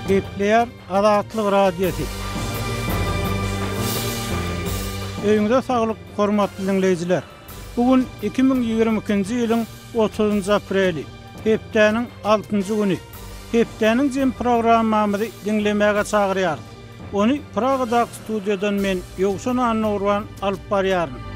Gepleýär Azatlyk Radiosy. Öýüňize saglyk, hormatly diňleýjiler! Bu gün 2022-nji ýylyň otuzynjy apreli, hepdäniň altynjy güni. Hepdäniň jem programmamyzy diňlemäge çagyrýarys. Ony Pragadaky studiýadan men, Ýowşan Annagurban alyp barýaryn.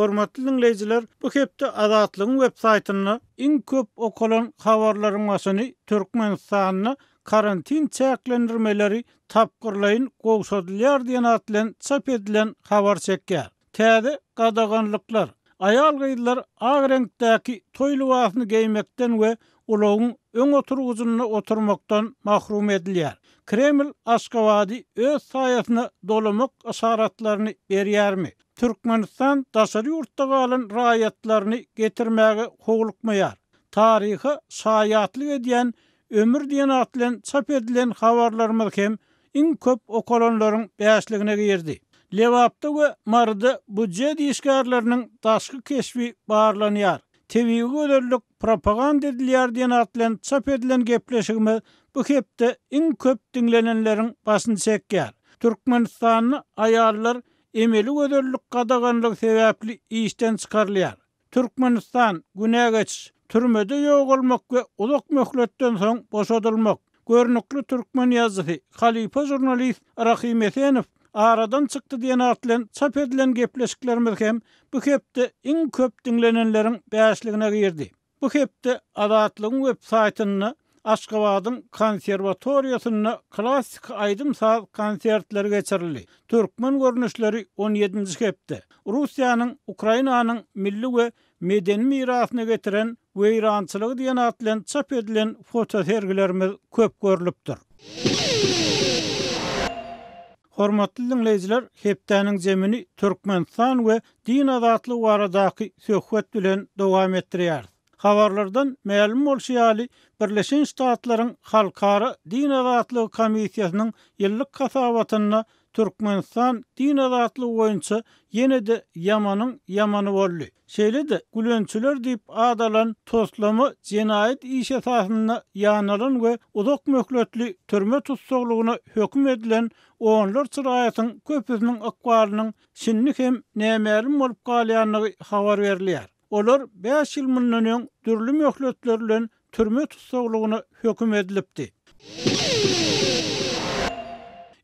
Hormatly diňleýjiler, bu hepde Azatlygyň web saýtynda iň köp okalan habarlaryň başyny Türkmenistanda karantin çäklendirmeleri tapgyrlaýyn gowşadylýar diýen at bilen çap edilen habar çekýär. Täze gadaganlyklar, aýal-gyzlar ak reňkdäki toý lybasyny geýmekden we ulagyň öň oturgyjynda oturmakdan mahrum edilýär. Kreml Aşgabady öz saýasyna dolamak yşaratlaryny berýärmi? Türkmenistan daşary ýurtda galan raýatlaryny getirmäge howlukmaýar. Taryha şaýatlyk edýän Ömür diýen at bilen çap edilen habarlarymyz hem iň köp okalanlaryň bäşligine girdi. Lebapda we Maryda býujet işgärleriniň daşky keşbi barlanýar. Tebigy gözellik propaganda edilýär diýen at bilen çap edilen gepleşigimiz bu hepde iň köp diňlenenleriň başyny çekýär. Türkmenistanda aýallar emeli gözellik gadaganlygy sebäpli işden çykarylýar. Türkmenistan, günä geçiş, türmede ýogalmak we uzak möhletden soň boşadylmak. Görnükli türkmen ýazyjysy, halypa žurnalist Rahym Esenow aradan çykdy diýen at bilen çap edilen gepleşiklerimiz hem bu hepde iň köp diňlenenleriň bäşligine girdi. Bu hepde Azatlygyň web saýtynda Aşgabadyň konserwatoriýasynda klassyky aýdym-saz konsertleri geçirildi. Türkmen görnüşleri on ýedinji hepde. Russiýanyň Ukrainanyň milli we medeni mirasyna getiren weýrançylygy diýen at bilen çap edilen fotosergilerimiz köp görlüpdir. Hormatly diňleýjiler, hepdäniň zemini Türkmenistan we din azatlygy baradaky söhbet bilen dowam etdirýäris. Habarlardan mälim bolşy ýaly, Birleşen Ştatlaryň Halkara din azatlygy komissiýasynyň ýyllyk hasabatynda Türkmenistan din azatlygy boýunça ýene-de ýamanyň ýamany boldy. Şeýle-de, gülençiler diýip at alan toslama jenaýat işi esasynda ýanalan we uzak möhletli türme tussaglygyna höküm edilen onlarça raýatyň köpüsiniň ykbalynyň şindi hem nämälim bolup galýandygy habar berilýär. Olar bäş ýyl mundan öň dürli möhletler bilen türme tussaglygyna höküm edilipdi.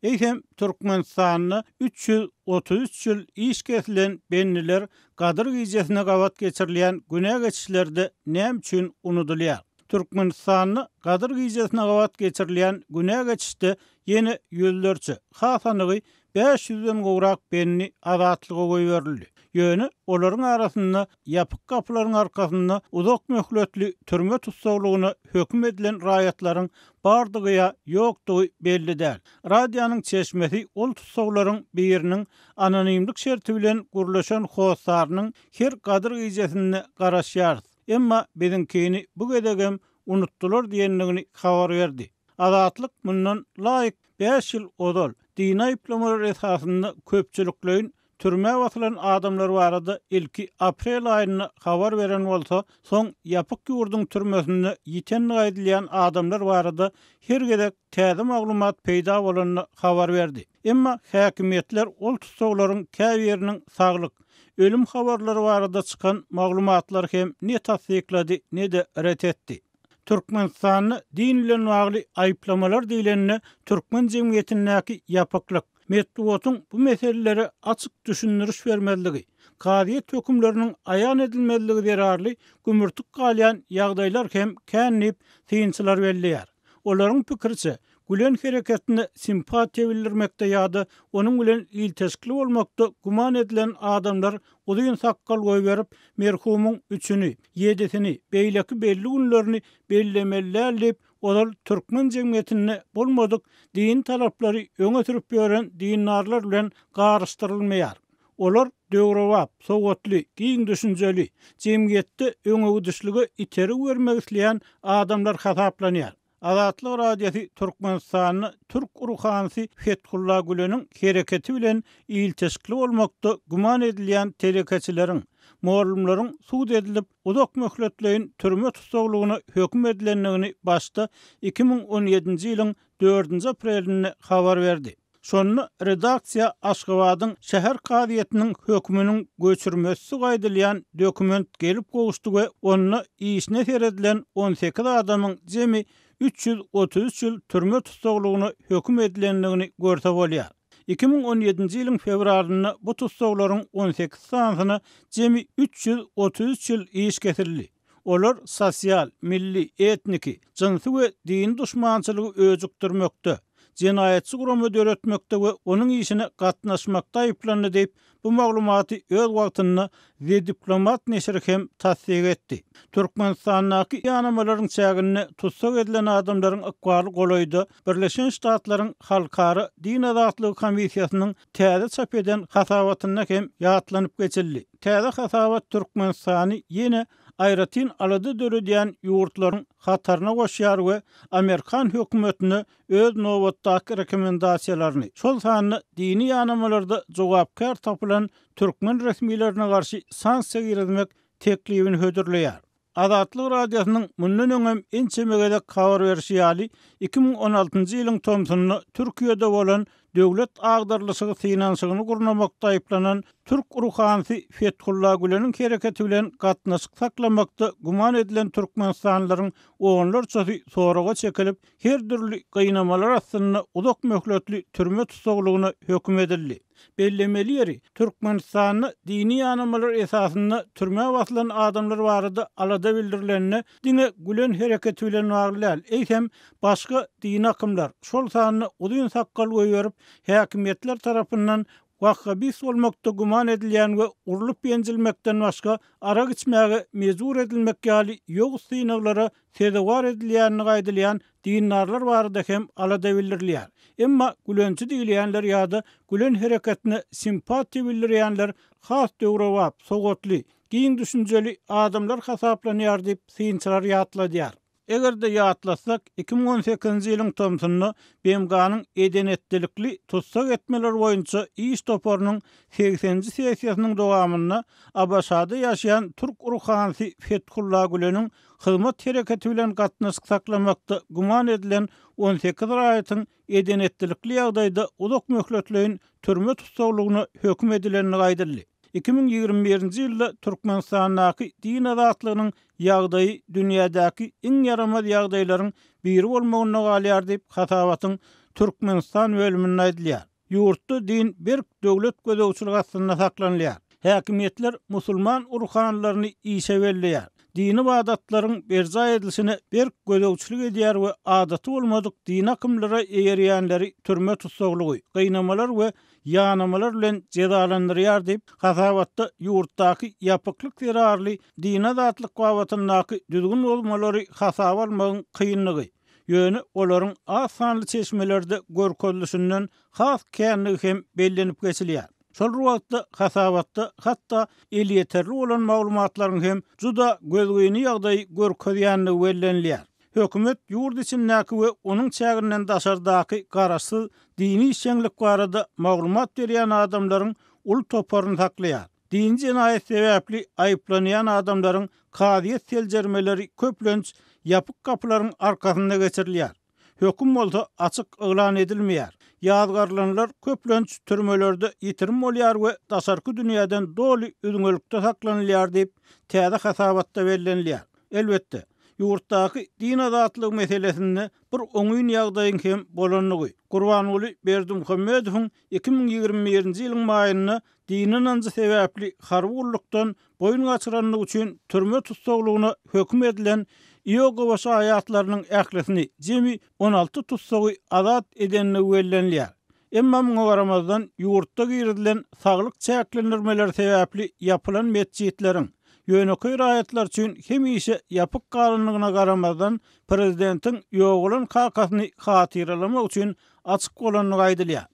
Eýsem, Türkmenistanda 333 ýyl iş kesilen bendiler Gadyr gijesine gabat geçirilýän günä geçişlerde näme üçin unudylýar? Türkmenistanda Gadyr gijesine gabat geçirilýän günä geçişde ýene ýüzlerçe, has anygy 500-den gowrak bendi azatlyga goýberildi. Ýöne olaryň arasynda ýapyk gapylaryň arkasynda uzak möhletli türme tussaglygyna höküm edilen raýatlaryň bardygy ýa ýokdugy belli däl. Radionyň çeşmesi ol tussaglaryň biriniň anonimlik şerti bilen gürleşen hossarynyň her Gadyr gijesinde garaşýarys, emma biziňkini bu gezegem unutdylar diýendigini habar berdi. Azatlyk mundan laýyk bäş ýyl ozal, dini aýyplamalar esasynda köpçülikleýin türmä basylan adamlar barada ilki aprel aýynda habar beren bolsa, soň ýapyk ýurduň türmesinde ýitendigi aýdylýan adamlar barada her gezek täze maglumat peýda bolanda habar berdi. Emma häkimiýetler ol tussaglaryň käbiriniň saglyk, ölüm habarlary barada çykan maglumatlary hem ne tassyklady, ne-de ret etdi. Türkmenistanda din bilen bagly aýyplamalar diýlende türkmen jemgyýetindäki ýapyklyk, metbugatyň bu meselelere açyk düşündiriş bermezligi, kazyýet hökümleriniň aýan edilmezligi zerarly gümürtik galýan ýagdaýlar hem kän diýip, synçylar belleýär. Olaryň pikiriçe, Gülen hereketine simpatiýa bildirmekde ýa-da onuň bilen ilteşikli bolmakda güman edilen adamlar uzyn sakgal goýberip, merhumyň üçüni, ýedisini, beýleki belli günlerini bellemeli däl diýip, ozal türkmen jemgyýetinde bolmadyk dini talaplary öňe sürüp ýören dindarlar bilen garyşdyrylmaýar. Olar döwrebap, sowatly, giň düşünjeli, jemgyýetde öňegidişlige itergi bermek isleýän adamlar hasaplanýar. Azatlyk Radiosy Türkmenistanda türk ruhanysy Fethulla Güleniň hereketi bilen ilteşikli bolmakda güman edilýän telekeçileriň, mugallymlaryň sud edilip, uzak möhletleýin türme tussaglygyna höküm edilendigini başda 2017-nji ýylyň dördünji aprelinde habar berdi. Şonda redaksiýa Aşgabadyň şäher kazyýetiniň höküminiň göçürmesi aýdylýan dokument gelip gowuşdy we onda işine seredilen 18 adamyň jemi 333 ýyl türme tussaglygyna höküm edilendigini görse bolýar. 2017-nji ýylyň fewralynda bu tussaglaryň 18 sanysyna jemi 333 ýyl iş kesildi. Olar sosial, milli, etniki, jynsy we dini duşmançylygy öjükdirmekde, jenaýatçy gurama döretmekde we onuň işine gatnaşmakda aýyplandy diýip, bu maglumaty öz wagtynda The Diplomat neşiri hem tassyk etdi. Türkmenistandaky ýanamalaryň çäginde tussag edilen adamlaryň ykbaly golaýda Birleşen Ştatlaryň Halkara din azatlygy komissiýasynyň täze çap eden hasabatynda hem ýatlanyp geçildi. Täze hasabat Türkmenistany ýene aýratyn alada döredýän ýurtlaryň hataryna goşýar we amerikan hökümetine öz nobatdaky rekomendasiýalaryny, şol sanda dini ýanamalarda jogapkär tapylan türkmen resmilerine garşy sanksiýa girizmek teklibini hödürleýär. Azatlyk Radiosynyň mundan öňem ençeme gezek habar berşi ýaly, 2016-njy ýylyň tomsunda Türkiýede bolan döwlet agdarylyşygy synanyşygyny gurnamakda aýyplanan türk ruhanysy Fethulla Güleniň hereketi bilen gatnaşyk saklamakda güman edilen türkmenistanlylaryň onlarçasy soraga çekilip, her dürli gynamalar astynda uzak möhletli türme tussaglygyna höküm edildi. Bellemeli ýeri, Türkmenistanda dini ýanamalar esasynda türmä basylan adamlar barada alada bildirilende diňe Gülen hereketi bilen bagly däl, eýsem, başga dini akymlar, şol sanda uzyn sakgal goýberip, häkimiýetler tarapyndan wahhabist bolmakda güman edilýän we urlup-ýenjilmekden başga arak içmäge mejbur edilmek ýaly ýowuz synaglara sezewar edilýändigi aýdylýan dindarlar barada hem alada bildirilýär. Emma gülençi diýilýänler ýa-da Gülen hereketine simpatiýa bildirýänler has döwrebap, sowatly, giň düşünjeli adamlar hasaplanýar diýip, synçylar ýatladýar. Eger-de ýatlasak, 2018-nji ýylyň tomsunda BMG-niň eden-etdilikli tussag etmeler boýunça iş toparynyň segseninji sessiýasynyň dowamynda ABŞ-da ýaşaýan türk ruhanysy Fethulla Güleniň Hyzmat hereketi bilen gatnaşyk saklamakda güman edilen 18 raýatyň eden-etdilikli ýagdaýda uzak möhletleýin türme tussaglygyna höküm edilendigi aýdyldy. 2021-nji ýylda Türkmenistandaky din azatlygynyň ýagdaýy dünýädäki iň ýaramaz ýagdaýlaryň biri bolmagynda galýar diýip, hasabatyň Türkmenistan bölüminde aýdylýar. Ýurtda din berk döwlet gözegçiligi astynda saklanylýar. Häkimiýetler musulman ruhanylaryny işe belleýär. Dini ybadatlaryň berjaý edilişine berk gözegçilik edýär we adaty bolmadyk dini akymlara eýerýänleri türme tussaglygy, gynamalar we ýanamalar bilen jezalandyrýar diýip, hasabatda ýurtdaky ýapyklyk zerarly dini azatlyk babatyndaky düzgün bozmalary hasaba almagyň kynlygy, ýöne olaryň az sanly çeşmelerde görkezilişinden has känligi hem bellenip geçilýär. Şol bir wagtda, hasabatda hatda elýeterli bolan maglumatlaryň hem juda gözgyny ýagdaýy görkezýändigi bellenilýär. Hökümet ýurt içindäki we onuň çäginden daşardaky garaşsyz dini işjeňlik barada maglumat berýän adamlaryň uly toparyny saklaýar. Dini jenaýat sebäpli aýyplanýan adamlaryň kazyýet seljermeleri köplenç ýapyk gapylaryň arkasynda geçirilýär. Höküm bolsa açyk yglan edilmeýär. Ýazgarylanlar köplenç türmelerde ýitirim bolýar we daşarky dünýäden doly üzňelikde saklanylýar diýip, täze hasabatda bellenilýär. Elbetde, ýurtdaky din azatlygy meselesinde bir oňyn ýagdaýyň hem bolandygy, Gurbanguly Berdimuhamedowyň 2021-nji ýylyň maýynda dini ynanjy sebäpli harby gullukdan boýun gaçyrandygy üçin türme tussaglygyna höküm edilen Iogowa şaýatlarynyň ählisini, jemi 16 tussagy azat edendigi bellenilýär. Emma muňa garamazdan, ýurtda girizilen saglyk çäklendirmeleri sebäpli ýapylan metjitleriň, ýönekeý raýatlar üçin hemişe ýapyk galandygyna garamazdan, prezidentiň ýogalan kakasyny hatyralamak üçin açyk bolandygy aýdylýar.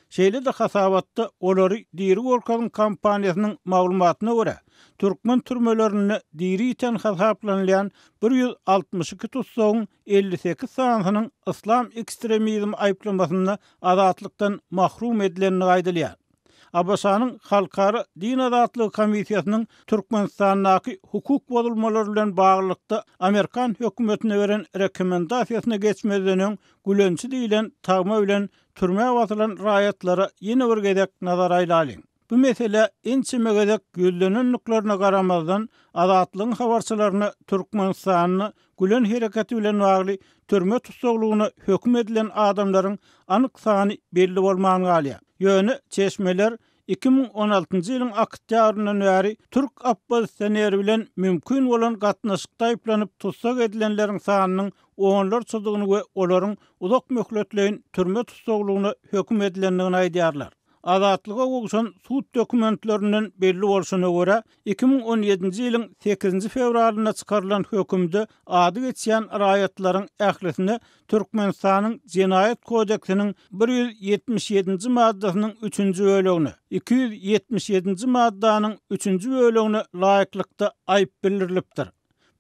Şeýle-de hasabatda Olary diri görkeziň kampaniýasynyň maglumatyna görä, türkmen türmelerinde diri ýiten hasaplanylýan 162 tussagyň 58 sanysynyň yslam ekstremizmi aýyplamasynda azatlykdan mahrum edilendigi aýdylýar. ABŞ-nyň Halkara din azatlygy komissiýasynyň Türkmenistandaky hukuk bozulmalary bilen baglylykda amerikan hökümetine beren rekomendasiýasyna geçmezden öň gülençi diýlen tagma bilen türmä basylan raýatlara ýene bir gezek nazar aýlalyň. Bu meselä ençeme gezek ýüzlenendiklerine garamazdan, Azatlygyň habarçylaryna Türkmenistanda Gülen hereketi bilen bagly türme tussaglygyna höküm edilen adamlaryň anyk sany belli bolman galýar. Ýöne çeşmeler 2016-njy ýylyň oktýabryndan bäri türk oppozisioneri bilen mümkin bolan gatnaşykda aýyplanyp tussag edilenleriň sanynyň onlarçadygyny we olaryň uzak möhletleýin türme tussaglygyna höküm edilendigini aýdýarlar. Azatlyga gowşan sud dokumentlerinden belli bolşuna görä, 2017-nji ýylyň sekizinji fewralynda çykarylan hökümde ady geçýän raýatlaryň ählisine Türkmenistanyň Jenaýat kodeksiniň 177-nji maddasynyň üçünji bölegine, 277-nji maddanyň üçünji bölegine laýyklykda aýyp bildirilipdir.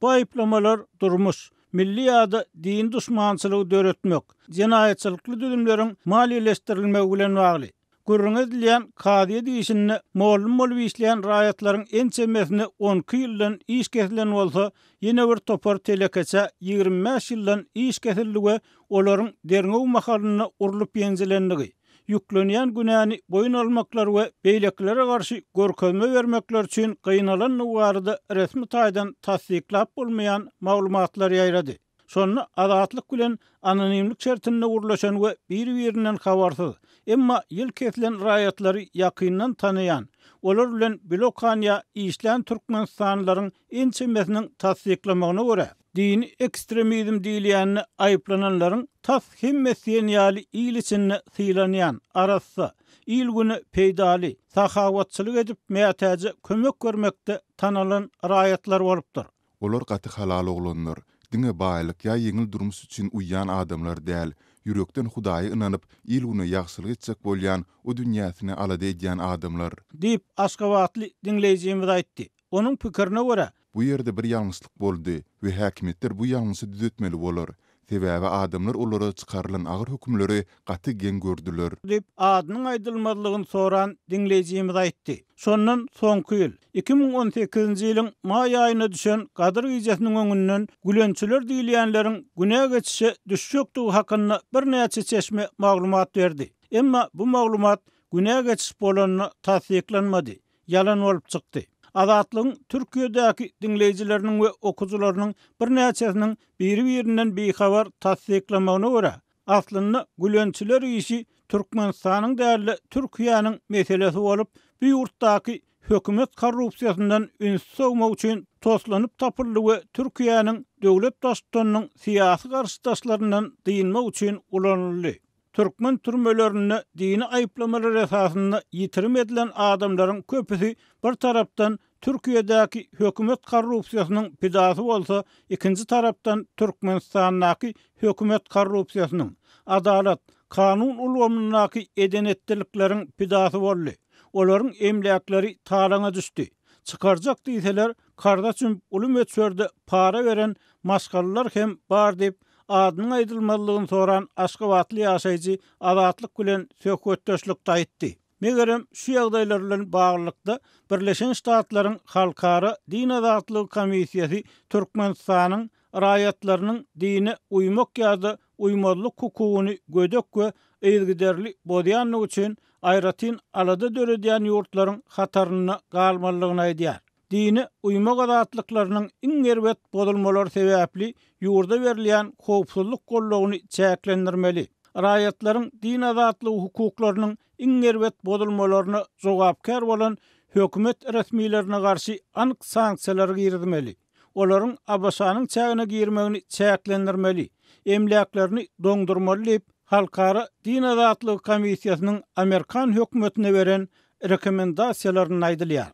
Bu aýyplamalar durmuş, milli ýa-da dini duşmançylygy döretmek, jenaýatçylykly düzümleriň maliýeleşdirilmegi bilen bagly. Gürrüňi edilýän kazyýet işinde mollum bolup işleýän raýatlaryň ençemesine 12 ýyldan iş kesilen bolsa, ýene bir topar telekeçä 25 ýyldan iş kesildi we olaryň derňew mahalynda urlup-ýenjilendigi, ýüklenýän günäni boýun almaklary we beýlekilere garşy görkezme bermekleri üçin gynalandygy barada resmi taýdan tassyklap bolmaýan maglumatlar ýaýrady. Şonda Azatlyk bilen anonimlik şertinde gürleşen we bir-birinden habarsyz, emma ýyl kesilen raýatlary ýakyndan tanaýan, olar bilen bile okan ýa işlän türkmenistanlylaryň ençemesiniň tassyklamagyna görä, dini ekstremizm diýilýände aýyplananlaryň tas hemmesi diýen ýaly il içinde sylanýan, arassa, il-güne peýdaly, sahawatçylyk edip mätäje kömek bermekde tanalan raýatlar bolupdyr. Olar gaty halal oglanlar. Diňe baýlyk ýa ýeňil durmuş üçin uýýan adamlar däl. Ýürekden Hudaýa ynanyp, il-güne ýagşylyk etjek bolýan, o dünýäsini alada edýän adamlar. Diýip, aşgabatly diňleýjimiz aýtdy. Onuň pikirine görä, Bu ýerde bir ýalňyşlyk boldy we häkimiýetler bu ýalňyşy düzetmeli bolar. Sebäbi adamlar olara çykarylan agyr hökümleri gaty geň gördüler. Diýip, adynyň aýdylmazlygyny soran diňleýjimiz aýtdy. Şondan soňky ýyl, 2018-nji ýylyň maý aýynda düşen Gadyr gijesiniň öňünden gülençiler diýilýänleriň günä geçişe düşjekdigi hakynda birnäçe çeşme maglumat berdi. Emma bu maglumat günä geçiş bolanda tassyklanmady. ýalan bolup çykdy. Azatlygyň Türkiýedäki diňleýjileriniň we okyjylarynyň birnäçesiniň biri-birinden bihabar tassyklamagyna görä, aslynda gülençiler işi Türkmenistanyň däl-de Türkiýäniň meselesi bolup, bu ýurtdaky hökümet korrupsiýasyndan ünsi sowmak üçin toslanyp tapyldy we Türkiýäniň döwlet baştutanynyň syýasy garşydaşlaryndan dynmak üçin ulanyldy. Türkmen türmelerinde dini aýyplamalar esasynda ýitirim edilen adamlaryň köpüsi bir tarapdan Türkiýedäki hökümet korrupsiýasynyň pidasy bolsa, ikinji tarapdan Türkmenistandaky hökümet korrupsiýasynyň, adalat, kanun ulgamyndaky eden-etdilikleriň pidasy boldy. Olaryň emläkleri talaňa düşdi. Çykarjak diýseler, karza çümüp uly möçberde para beren maşgalalar hem bar diýip, adynyň aýdylmazlygyny soran aşgabatly ýaşaýjy Azatlyk bilen söhbetdeşlikde aýtdy. Megerem, şu ýagdaýlar bilen baglylykda, Birleşen Ştatlaryň Halkara din azatlygy komissiýasy Türkmenistanyň raýatlarynyň dine uýmak ýa-da uýmazlyk hukugyny gödek we yzygiderli bozýandygy üçin aýratyn alada döredýän ýurtlaryň hatarynda galmalydygyny aýdýar. Dine uýmak azatlyklarynyň iň erbet bozulmalary sebäpli ýurda berilýän howpsuzlyk goldawyny çäklendirmeli. Raýatlaryň din azatlygy hukuklarynyň iň erbet bozulmalaryna jogapkär bolan hökümet resmilerine garşy anyk sanksiýalary girizmeli. Olaryň ABŞ-nyň çägine girmegini çäklendirmeli, emläklerini doňdurmaly diýip, Halkara din azatlygy komissiýasynyň amerikan hökümetine beren rekomendasiýalarynda aýdylýar.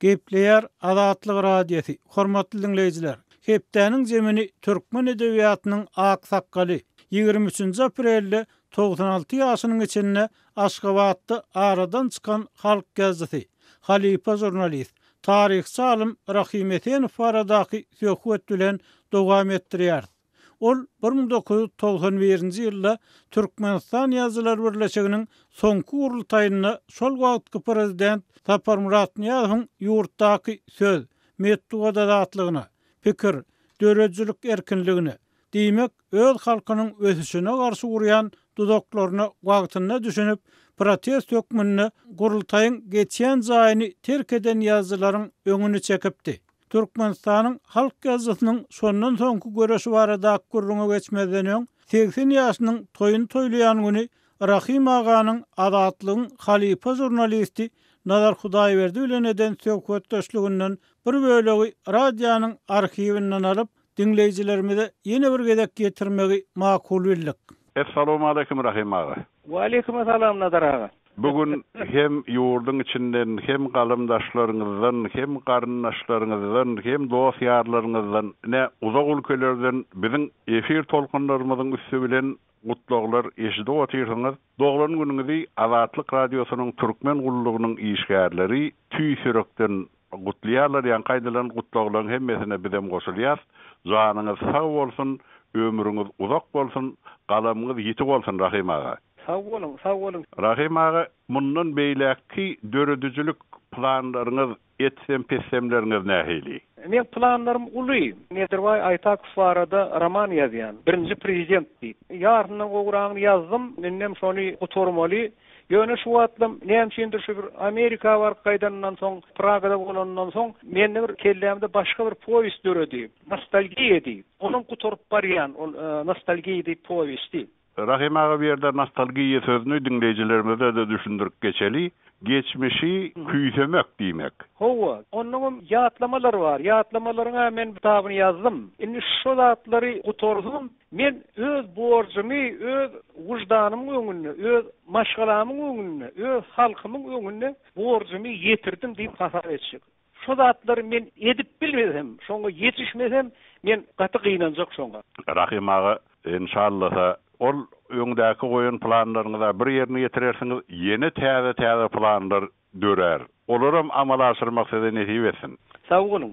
Gepleýär Azatlyk Radiosy, Hormatly diňleýjiler! Hepdäniň zemini türkmen edebiýatynyň ak sakgaly, 23-nji aprelde 96 ýaşynyň içinde Aşgabatda aradan çykan halk ýazyjysy, halypa žurnalist, taryhçy alym Rahym Esenow baradaky söhbet bilen dowam etdirýäris. Ol 1991-nji ýylda Türkmenistan Ýazyjylar birleşiginiň soňky gurultaýynda şol wagtky prezident Saparmyrat Nyýazowyň ýurtdaky söz, metbugat azatlygyna, pikir, döredijilik erkinligine, diýmek, öz halkynyň ösüşine garşy gurýan duzaklaryna wagtynda düşünip, protest hökmünde gurultaýyň geçýän jaýyny terk eden ýazyjylaryň öňüni çekipdi. Türkmenistanyň halk ýazyjysynyň şondan soňky göreşi baradaky gürrüňe geçmezden öň, 80 ýaşynyň toýuny toýlaýan güni Rahym aganyň Azatlygyň halypa žurnalisti Nazar Hudaýberdi bilen eden söhbetdeşliginden bir bölegi radionyň arhiwinden alyp, diňleýjilerimize ýene bir gezek ýetirmegi makul bildik. Essalawmaleýkim Rahym aga. Waleýkimesalam Nazar aga. Bu gün hem ýurduň içinden, hem galamdaşlaryňyzdan, hem garyndaşlaryňyzdan, hem dost-ýarlaryňyzdan, ine, uzak ülkelerden biziň efir tolkunlarymyzyň üsti bilen gutlaglar eşidip otyrsyňyz. Doglan günüňizi Azatlyk Radiosynyň Türkmen gullugynyň işgärleri tüýs ýürekden gutlaýarlar. Ýaňky aýdylan gutlaglaryň hemmesine bizem goşulýas. Janyňyz sag bolsun, ömrüňiz uzak bolsun, galamyňyz ýiti bolsun Rahym aga. Sag boluň, sag boluň. Rahym aga, mundan beýläkki döredijilik planlaryňyz, etsem-petsemleriňiz nähili? Meň planlarym uly. Nedirbaý Aýtakow barada roman ýazýan. Birinji prezident diýip. Ýaryndan gowragyny ýazdym, indem şony gutarmaly. Ýöne şu wagtlam näme üçindir şu bir Amerika baryp gaýdanymdan soň, Pragada bolanymdan soň mende bir kellämde başga bir powest döredi. Nostalgiýa diýip. Onam gutaryp barýan ol Nostalgiýa diýip powesti. Rahym aga bu ýerde nostalgiýa sözüni diňleýjilerimize-de düşündirip geçeli. Geçmişi küýsemek diýmek. Hawa, onnoňam ýatlamalar bar. Ýatlamalaryň-a men kitabyny ýazdym. Indi şo zatlary gutarsam, men öz borjumy öz wyždanymyň öňünde, öz maşgalamyň öňünde, öz halkymyň öňünde borjumy ýetirdim diýip hasap etjek. Şo zatlary men edip bilmesem, şoňa ýetişmesem, men gaty gynanjak şoňa. Rahym aga, enşallasa, ol öňdäki goýan planlaryňyza bir ýerine ýetirersiňiz, ýene täze-täze planlar dörär. Olaram amala aşyrmak size nesip etsin. Sag boluň.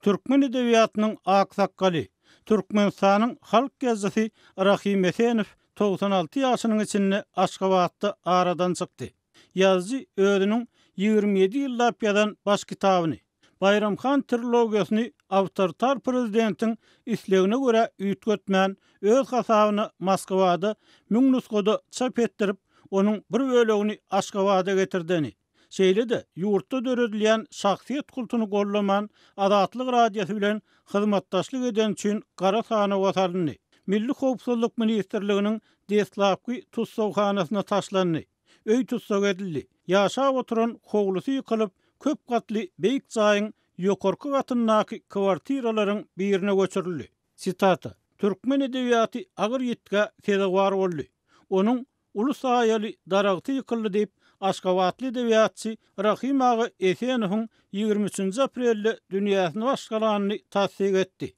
Türkmen edebiýatynyň aksakgaly, Türkmenistanyň halk ýazyjysy Rahym Esenow 96 ýaşynyň içinde Aşgabatda aradan çykdy. Ýazyjy özüniň 27 ýyllap ýazan baş kitabyny, Baýram han trilogiýasyny awtoritar prezidentiň islegine görä üýtgetmän, öz hasabyna Moskwada müň nusgada çap etdirip, onuň bir bölegini Aşgabada getirdeni, şeýle-de ýurtda döredilýän şahsyýet kultuny goldaman, Azatlyk Radiosy bilen hyzmatdaşlyk edeni üçin gara sanawa salyndy. Milli howpsuzlyk ministrliginiň deslapky tussaghanasyna taşlandy. Öý tussag edildi. Ýaşap oturan howlusy ýykylyp, köp gatly beýik jaýyň ýokarky gatyndaky kwartiralaryň birine göçürildi. Sitata, Türkmen edebiýaty agyr ýitgä sezewar boldy. Onuň uly saýaly daragty ýykyldy diýip, aşgabatly edebiýatçy Rahym aga Esenowyň 23-nji aprelde dünýäsini başgalanyny tassyk etdi.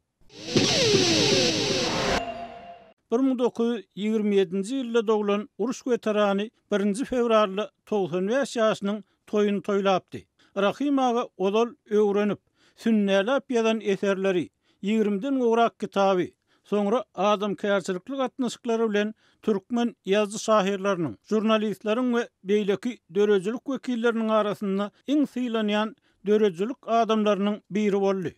1927-nji ýylda doglan uruş weterany birinji fewralda 95 ýaşynyň toýuny toýlapdy. Rahym aga ozal öwrenip, sünnäläp ýazan eserleri, ýigrimiden gowrak kitaby, soňra adamkärçilikli gatnaşyklary bilen türkmen ýazyjy-şahyrlarynyň, žurnalistleriň we beýleki döredijilik wekilleriniň arasynda iň sylanýan döredijilik adamlarynyň biri boldy.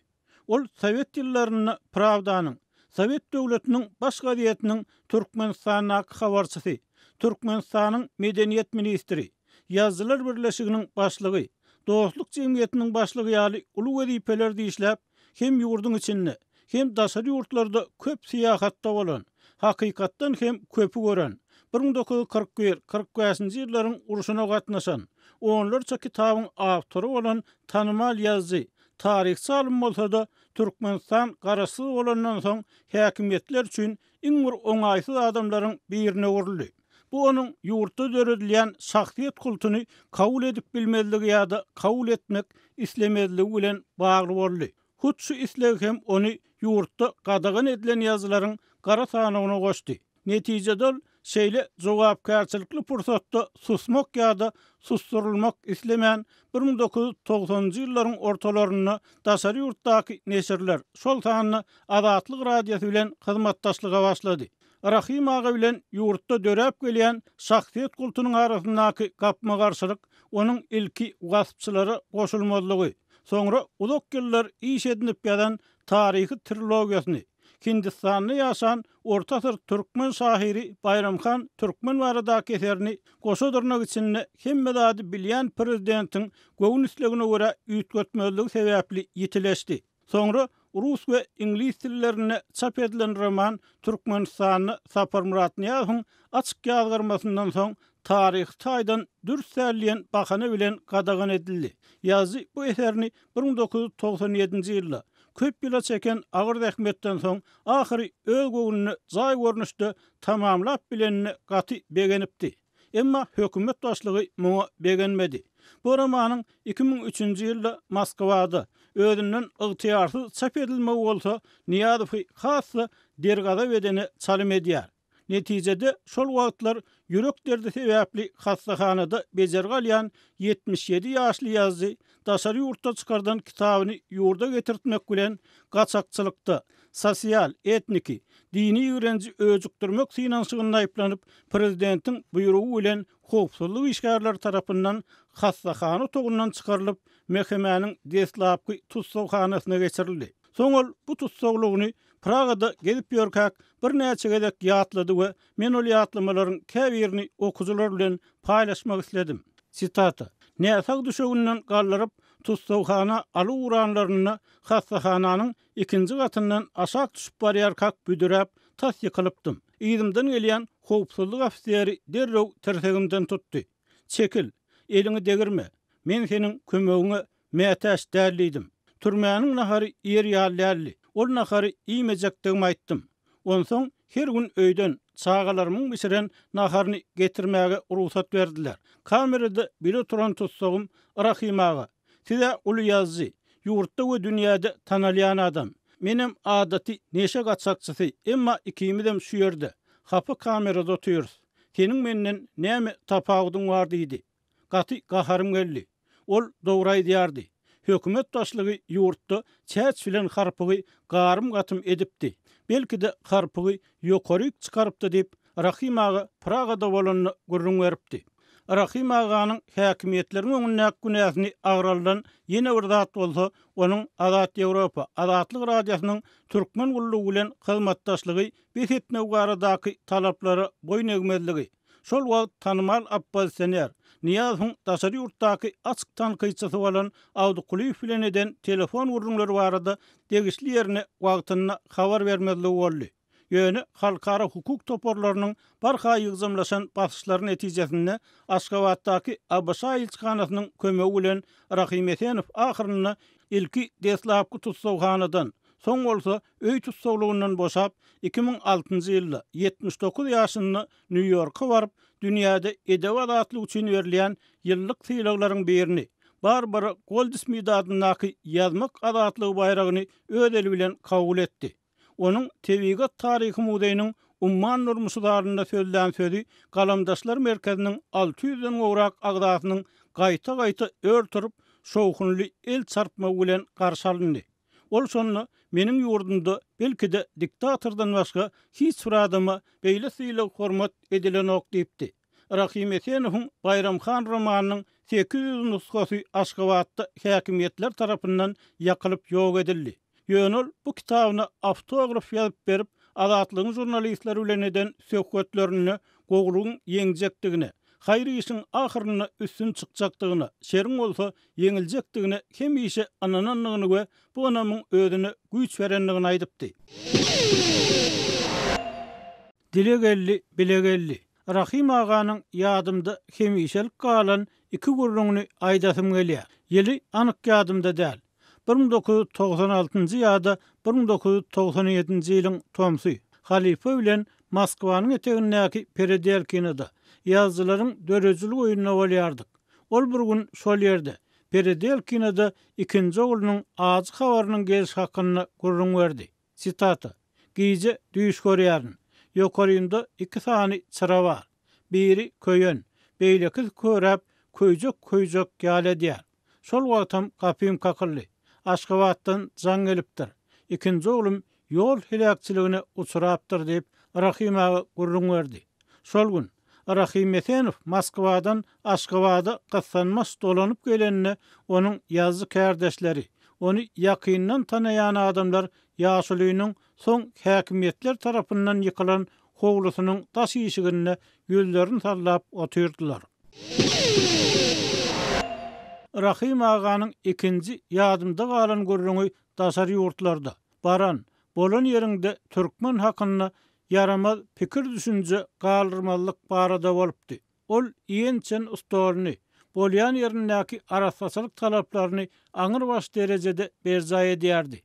Ol sowet ýyllarynda Prawdanyň, Sowet döwletiniň baş gazetiniň Türkmenistandaky habarçysy, Türkmenistanyň medeniýet ministri, Ýazyjylar birleşiginiň başlygy, Dostluk jemgyýetiniň başlygy ýaly uly wezipelerde işläp, hem ýurduň içinde, hem daşary ýurtlarda köp syýahatda bolan, hakykatdan hem köpi gören, 1941, 45-nji ýyllaryň urşuna gatnaşan, onlarça kitabyň awtory bolan tanymal ýazyjy, Taryhçy alym bolsa-da, Türkmenistan garaşsyz bolandan soň häkimiýetler üçin iň bir oňaýsyz adamlaryň birine öwrüldi. Bu onuň ýurtda döredilýän şahsyýet kultuny kabul edip bilmezligi ýa-da kabul etmek islemezligi bilen bagly boldy. Hut şu isleg hem ony ýurtda gadagan edilen ýazyjylaryň gara sanawyna goşdy. Netijede ol şeýle jogapkärçilikli pursatda susmak ýa-da susdurylmak islemän, 1990-njy ýyllaryň ortalarynda daşary ýurtdaky neşirler, şol sanda Azatlyk Radiosy bilen hyzmatdaşlyga başlady. Rahym aga bilen ýurtda döräp gelýän şahsyýet kultunyň arasyndaky gapma-garşylyk onuň ilki waspçylara goşulmazlygy, soňra uzak ýyllar iş edinip ýazan taryhy trilogiýasyny, Hindistanda ýaşan orta asyr türkmen şahyry Baýram han Türkmen baradaky eserini goşa dyrnak içinde hemme zady bilýän prezidentiň göwün islegine görä üýtgetmezligi sebäpli ýitileşdi. Soňra rus we iňlis dillerinde çap edilen roman Türkmenistanda Saparmyrat Nyýazowyň açyk ýazgarmasyndan soň taryhy taýdan dürs däl diýen bahana bilen gadagan edildi. Ýazyjy bu eserini 1997-nji ýylda, köp ýyla çeken agyr zähmetden soň, ahyry öz göwnüne jaý görnüşde tamamlap bilenine gaty begenipdi. Emma hökümet başlygy muňa begenmedi. Bu romanyň 2003-nji ýylda Moskwada, özünden ygtyýarsyz çap edilmegi bolsa Nyýazowy has-da dergazap edene çalym edýär. Netijede, şol wagtlar ýürek derdi sebäpli hassahanada bejergi alýan 77 ýaşly ýazyjy daşary ýurtda çykardan kitabyny ýurda getirtmek bilen gaçakçylykda, sosial, etniki, dini ýigrenji öjükdirmek synanyşygynda aýyplanyp, prezidentiň buýrugy bilen howpsuzlyk işgärleri tarapyndan hassahana otagyndan çykarylyp, MHM-niň deslapky tussaghanasyna geçirildi. Soň ol bu tussaglygyny Pragada gezip ýörkäk birnäçe gezek ýatlady we men ol ýatlamalaryň käbirini okyjylar bilen paýlaşmak isledim. Sitata, Näsag düşeginden galdyryp, tussaghana alyp ugranlarynda hassahananyň ikinji gatyndan aşak düşüp barýarkak büdüräp, tas ýykylypdym. Yzymdan gelýän howpsuzlyk ofiseri derrew tirsegimden tutdy. Çekil, eliňi degirme. Men seniň kömegiňe Mätäç däl diýdim. Türmäniň nahary iýer ýaly däldi. Ol nahary iýmejekdigimi aýtdym. Onsoň her gün öýden çagalarymyň bişiren naharyny getirmäge rugsat berdiler. Kamerada bile oturan tussagym Rahym aga, Siz-ä uly ýazyjy, ýurtda we dünýäde tanalýan adam. Menem adaty neşe gaçakçysy, emma ikimizem şu ýerde, hapa kamerada otyrys. Seniň menden näme tapawudyň bar diýdi. Gaty gaharym geldi. Ol dogry aýdýardy. Hökümet başlygy ýurtda çäç bilen harpygy garym-gatym edipdi. Belki-de harpygy ýokaryk çykarypdy diýip, Rahym aga Pragada bolanda gürrüň beripdi. Rahym aganyň häkimiýetleriň öňündäki günäsini agraldan ýene bir zat bolsa, onuň Azat Ýewropa, Azatlyk Radiosynyň Türkmen gullugy bilen hyzmatdaşlygy bes etmegi baradaky talaplara boýun egmezligi, Şol wagt tanymal oppozisioner, Nyýazowyň daşary ýurtdaky açyk tankytçysy bolan Awdy Kulyýew bilen eden telefon gürrüňleri barada degişli ýerine wagtynda habar bermezligi boldy. Ýöne halkara hukuk toparlarynyň barha ýygjamlaşan basyşlary netijesinde Aşgabatdaky ABŞ ilçihanasynyň kömegi bilen Rahym Esenow ahyrynda ilki deslapky tussaghanadan, soň bolsa öý tussaglygyndan boşap, 2006-njy ýylda, 79 ýaşynda Nýu-Ýorka baryp, dünýäde edebi azatlyk üçin berilýän ýyllyk sylaglaryň birini, Barbara Goldsmit adyndaky Ýazmak azatlygy baýragyny öz eli bilen kabul etdi. Onuň Tebigat taryhy muzeýiniň Umman durmuşy zalynda sözlän sözi Galamdaşlar merkeziniň alty ýüzden gowrak agzasynyň gaýta-gaýta ör turup, şowhunly el çarpmagy bilen garşy alyndy. Ol şonda meniň ýurdumda belki-de diktatordan başga hiç bir adama beýle sylag-hormat edilenok diýipdi. Rahym Esenowyň Baýram han romanynyň 800 nusgasy Aşgabatda häkimiýetler tarapyndan ýakylyp ýok edildi. Ýöne ol bu kitabyna awtograf ýazyp berip, Azatlygyň žurnalistleri bilen eden söhbetlerinde gowulygyň ýeňjekdigine, haýyr işiň ahyrynda üstün çykjakdygyna, şeriň bolsa ýeňiljekdigine hemişe ynanandygyny we bu ynamyň özüne güýç berendigini aýdypdy. Dile geldi, bile geldi. Rahym aganyň ýadymda hemişelik galan iki gürrüňini aýdasym gelýär. Ýyly anyk ýadymda däl. 1996-njy ýa-da 1997-nji ýylyň tomsy. Halypa bilen Moskwanyň etegindäki Peredelkinoda, ýazyjylaryň döredijilik öýünde bolýardyk. Ol bir gün şol ýerde, Peredelkinoda ikinji oglunyň ajy habarynyň gelşi hakynda gürrüň berdi. Sitata, Gije düýş görýärin. Ýokarynda iki sany çyra bar. Biri köýen, beýlekisi köräp, köýjek-köýjek ýaly edýär. Şol wagtam gapym kakyldy. Aşgabatdan jaň gelipdir. Ikinji oglum ýol heläkçiligine uçrapdyr diýip, Rahym aga gürrüň berdi. Şol gün, Rahym Esenow Moskwadan Aşgabada gyssanmaç dolanyp gelende, onuň ýazyjy kärdeşleri, ony ýakyndan tanaýan adamlar ýaşulynyň soň häkimiýetler tarapyndan ýykylan howlusynyň daş işiginde ýüzlerini sallap otyrdylar. Rahym aganyň ikinji ýadymda galan gürrüňi daşary ýurtlarda, baran, bolan ýeriňde türkmen hakynda ýaramaz pikir-düşünje galdyrmazlyk barada bolupdy. Ol iýen-içen stoluny, bolýan ýerindäki arassaçylyk talaplaryny aňrybaş derejede berjaý edýärdi.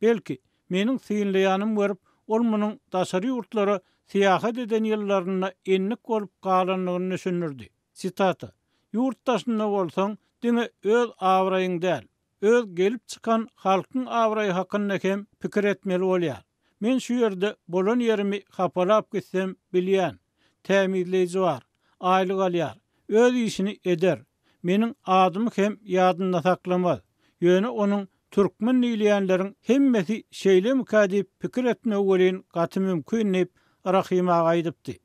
Belki, meniň synlaýanym görüp, ol munuň daşary ýurtlara syýahat eden ýyllarynda endik bolup galandygyny düşündirdi. Sitata, Ýurt daşynda bolsaň, diňe öz abraýyň däl, öz gelip çykan halkyň abraýy hakynda hem pikir etmeli bolýar. Men şu ýerde bolan ýerimi hapalap gitsem, bilýän, tämizleýji bar, aýlyk alýar, öz işini eder, meniň adymy hem ýadynda saklamaz, ýöne onuň türkmen diýilýänleriň hemmesi şeýlemikä diýip pikir etmegi welin gaty mümkin diýip, Rahym aga aýdypdy.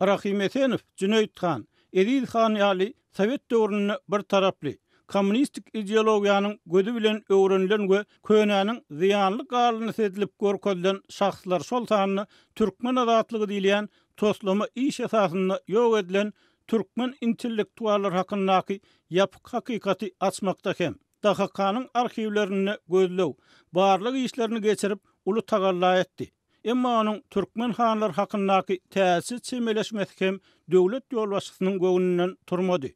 Rahym Esenow, Jüneýit han, Eziz han ýaly sowet döwründe bir taraply, kommunistik ideologiýanyň gözi bilen öwrenilen we könäniň zyýanly galyndysy edilip görkezilen şahslar şol sanda türkmen azatlygy diýilýän toslama iş esasynda ýok edilen türkmen intellektuallary hakyndaky ýapyk hakykaty açmakda hem DHK-nyň arhiwlerinde gözleg, barlag işlerini geçirip uly tagalla etdi. Emma onuň türkmen hanlary hakyndaky täzeçe çemeleşmesi hem döwlet ýolbaşçysynyň göwnünden turmady.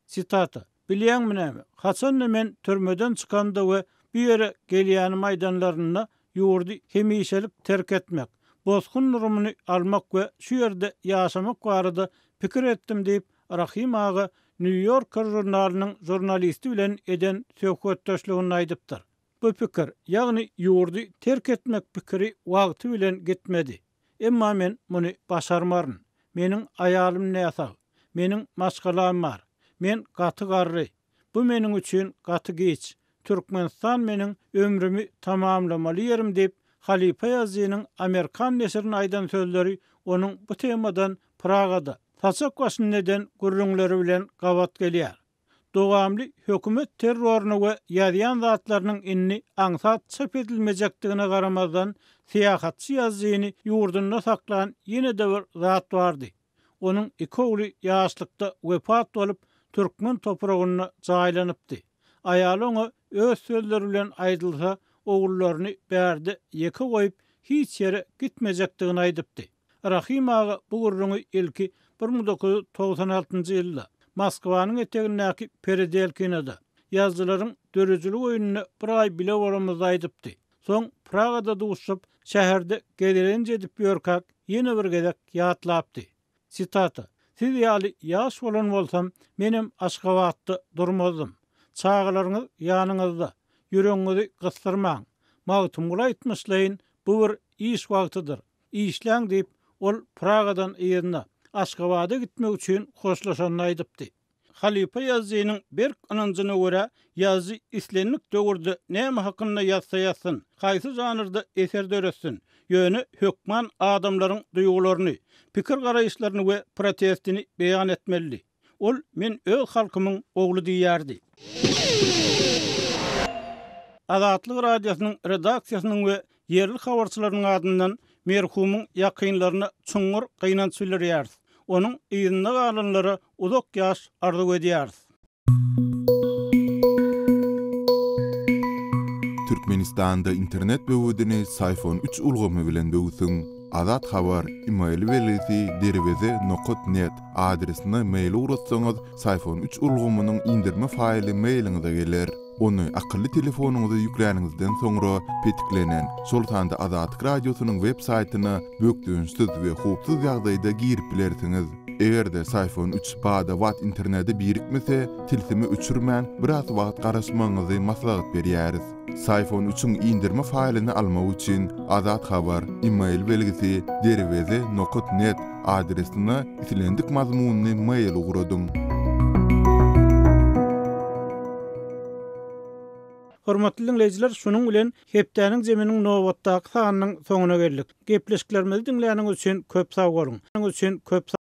Sitata, Bilýäňmi näme, haçan-da men türmeden çykamda we bu ýere gelýänimi aýdanlarynda, ýurdy hemişelik terk etmek, bosgun durumyny almak we şu ýerde ýaşamak barada pikir etdim diýip, Rahym aga New Yorker žurnalynyň žurnalisti bilen eden söhbetdeşliginde aýdypdyr. Bu pikir, ýagny ýurdy terk etmek pikiri wagty bilen gitmedi. Emma men muny başarmaryn. Meniň aýalym näsag. Meniň maşgalam bar. Men gaty garry. Bu meniň üçin gaty giç. Türkmenistan meniň ömrümi tamamlamaly ýerim diýip, halypa ýazyjynyň amerikan neşirine aýdan sözleri onuň bu temadan Pragada, saçak başynda eden gürrüňleri bilen gabat gelýär. Dowamly hökümet terroryna we ýazýan zatlarynyň indi aňsat çap edilmejekdigine garamazdan, syýahatçy ýazyjyny ýurdunda saklan ýene-de bir zat bardy. Onuň iki ogly ýaşlykda wepat bolup, türkmen topragynda jaýlanypdy. Aýaly oňa öz sözleri bilen aýdylsa, ogullaryny bärde ýeke goýup, hiç ýere gitmejekdigini aýdypdy. Rahym aga bu gürrüňi ilki 1996-njy ýylda, Moskwanyň etegindäki Peredelkinoda, ýazyjylaryň döredijilik öýünde bir aý bile bolanymyzda aýdypdy. Soň Pragada duşup, şäherde gezelenç edip ýörkäk ýene bir gezek ýatlapdy. Sitata, Siz ýaly ýaş bolan bolsam, menem Aşgabatda durmazdym. Çagalaryňyz ýanyňyzda. Ýüregiňizi gysdyrmaň. Magtymguly aýtmyşlaýyn, bu bir iş wagtydyr. Işläň diýip, ol Pragadan yzyna, Aşgabada gitmek üçin hoşlaşanyny aýdypdy. Halypa ýazyjynyň berk ynanjyna görä, ýazyjy islendik döwürde näme hakynda ýazsa ýazsyn, haýsy žanrda eser döretsin, ýöne hökman adamlaryň duýgularyny, pikir-garaýyşlaryny we protestini beýan etmelidi. Ol Men öz halkymyň ogly diýýärdi. Azatlyk Radiosynyň redaksiýasynyň we ýerli habarçylarynyň adyndan merhumyň ýakynlaryna çuňňur gynanç bildirýäris. Onuň yzynda galanlara uzak ýaş arzuw edýäris. Türkmenistanda internet böwedini Syfon üç ulgamy bilen böwsüň. Azat Habar, email belgisi derweze nokat net adresine mail ugratsaňyz, Syfon üç ulgamynyň indirme faýly mailiňize geler. Ony akylly telefonyňyza ýükläniňizden soňra, petiklenen, şol sanda Azatlyk Radiosynyň web saýtyna bökdençsiz we howpsuz ýagdaýda girip bilersiňiz. Eger-de Syfon üç bada-bat internete birikmese, tilsimi öçürmän, biraz wagt garaşmagyňyzy maslahat berýäris. Syfon üçiň indirme faýlyny almak üçin Azat Habar, email belgisi, derweze nokat net adresine islendik mazmunly mail ugradyň. Hormatly diňleýjiler, şunuň bilen hepdäniň jeminiň nobatdaky sanynyň soňuna geldik. Gepleşiklerimizi diňläniňiz üçin köp sag boluň! Üçin köp.